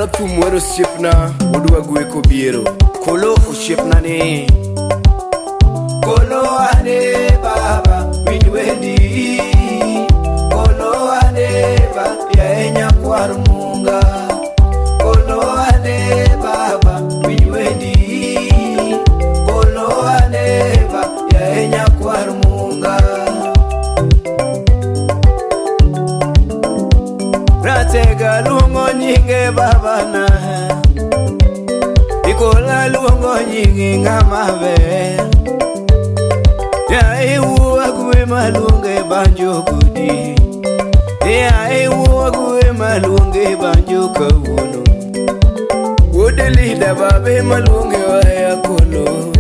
Mano thum wer osiepna wuod Wagwe kobiero. Kolo osiepna ni. Kolo ane baba winj wendi. Kolo ane ba yae nyakwar munga. Kolo ane baba winj wendi. Kolo ane ba yae nyakwar munga. Ratega luongo nyinge babana. Ikola luongo nyinge ng'ama ber. Yae wuog maluonge banjo gudi. Yae wuog maluonge banjo kawuono. Wuod Lida babe maluonge waya kolo.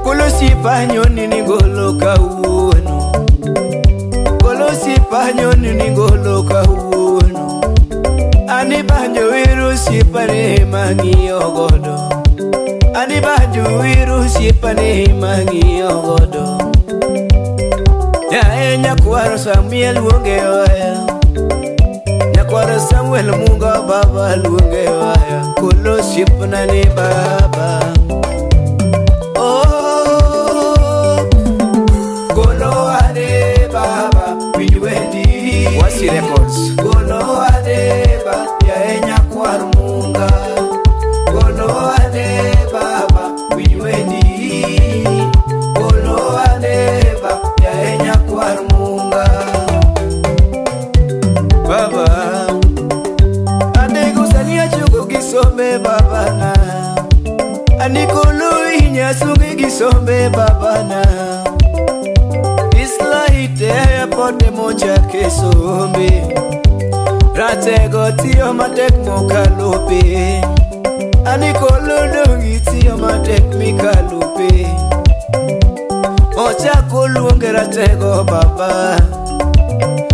Kolo sipanyoni ni golo kawuono. Kolo sipanyoni ni golo kawuono. Ani banjo wiru sipane mang'iyo godo. Ani banjo wiru sipane mang'iyo godo. Yae nyakwaro Samuel luonge waya. Nyakwaro Samuel Munga baba luonge waya. Kolo sipna ni baba. Oh, kolo ane baba winj wendi. Wasi Records. Kolo ane ba yae nyakwar munga. Kolo ane baba winj wendi. Kolo ane ba yae nyakwar munga. Baba adego sani achugo gi sombe babana. Anikolo inyasungi gi sombe babana. Islaite airport mochake sombe. Ratego tiyo matek mokalo pe. Anikolo dongi tiyo matek mikalo pe. Ochako luonge ratego baba.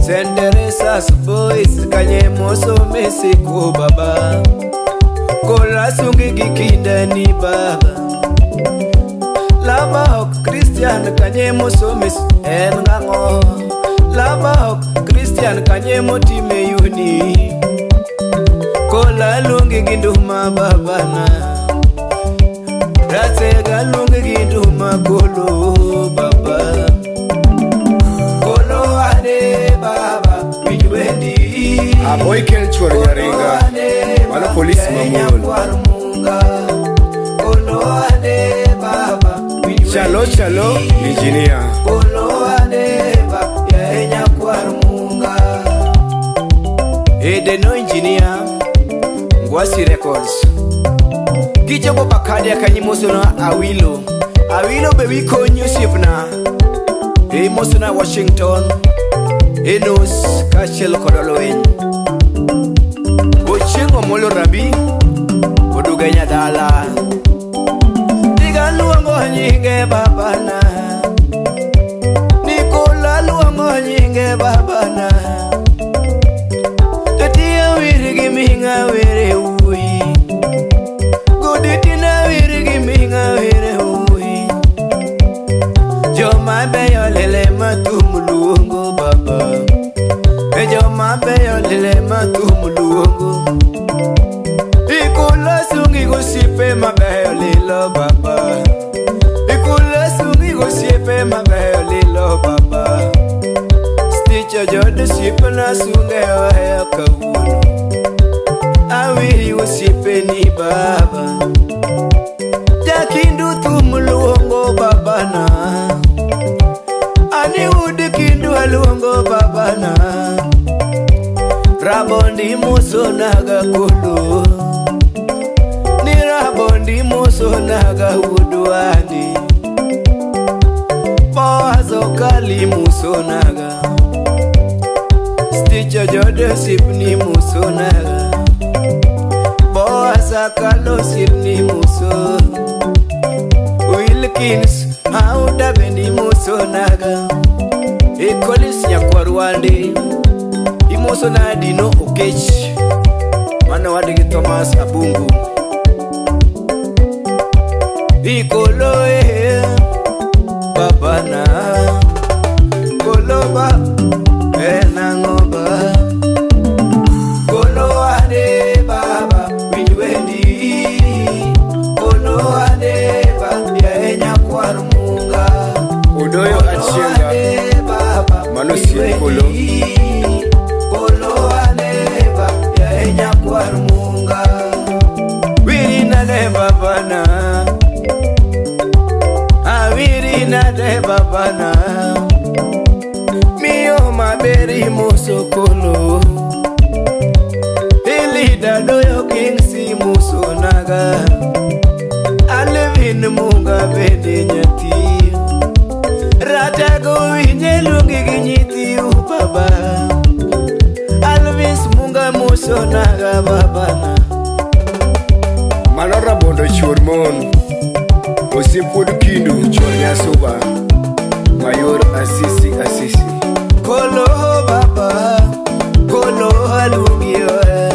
St. Teresa's Boys kanye mosome siko baba. Kola sungi gi kinda ni baba. Laba ok Christian kanye mosome en ng'ang'o. Laba ok Christian kanye motime uni. Kola luongi gi nduma babana. Ratega luongi gi nduma kolo baba. Kolo ane baba winj wendi. Aboy kel chuor nyaringa. Mano polis mamuol. Kolo ane baba winj Chalo wendi. chalo engineer. Kolo ane ba yae nyakwar munga. Edeno engineer Ngwasi Records. Kichopo Bakadia kanyimosona Awilo. Awilo be wikonyi osiepna. Imosona Washington. Enos kaachiel kod Olweny. Ochieng' Omolo Rabi oduogo e nyadala. Diga luongo nyinge babana. Nikola luongo nyinge babana. Tatiya wir gi ming'a were wuoyi. Goditina wir gi ming'a were wuoyi. Joma beyo lele mathum luongo baba. E joma beyo lele mathum luongo. Ikula sungi gosiepe mabeyo lilo baba. Ikula sungi gosiepe mabeyo lilo baba. Stitch jod osiepna sunge oheyo kawuono. Awinj osiepeni baba. Jakindu thum luongo babana. Ani ud kindu aluongo babana. Rabondi mosonaga kolo. Ni rabondi mosonaga wuodwani. Boaz okali musonaga. Stitch jod osiepni musonaga. Boaz akalo osiepni muso. Wilkins Auda bendi musonaga. Ekolis nyakwar Wande imosona Dino Okech. Mano wadgi Thomas Abungu. Ikolo e babana. Kolo ba enang'o ba. Kolo ane baba winj te babana. Miyo maberi muso kolo. Elida doyo king si muso naga. Alvin Munga bende nyathi. Ratego winje luongi gi nyithiu baba. Alvis Munga muso naga babana. Mano rabondo chuor mon. Osiep wuod Kindu chuor Nyasuba. Mayor Asisi Asisi. Kolo baba, kolo aluongi oe.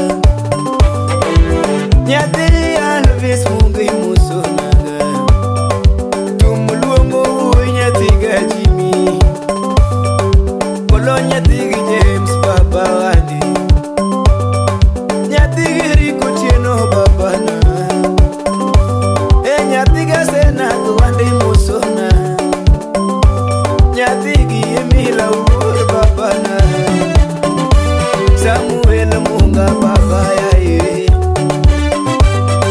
Nyathi Alvis Munga imuso naga. Tum luongo wuoyi nyathi ga Jimmy. Kolo nyathi gi James baba wani. Nyathi gi Rick Otieno babana. E nyathi ga Senath wande musona. Nyathi gi Emila wuor babana. Samuel Munga baba yaye.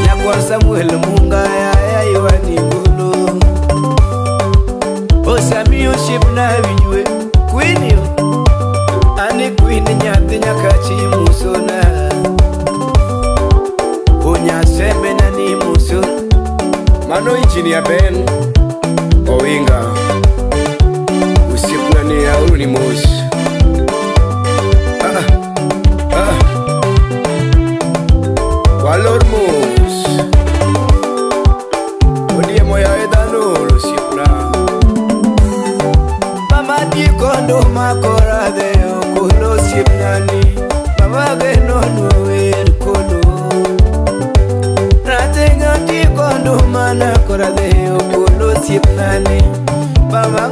Nyakwar Samuel Munga yaye ywani golo. Osami osiepna winjwe Queen yo. Ani Queen nyathi nyakachi musona. Onyasembe nani musona. Mano Engineer Ben Owinga. Osiepna ni aoroni mos. Ah, ah. Walor mos. Odiemo yaye dhano osiepna. Mama dikondo makora dheyo kolo osiepnani. Mama geno wer kolo. Ratenga tikondo mana kora dheyo kolo osiepnani. Mama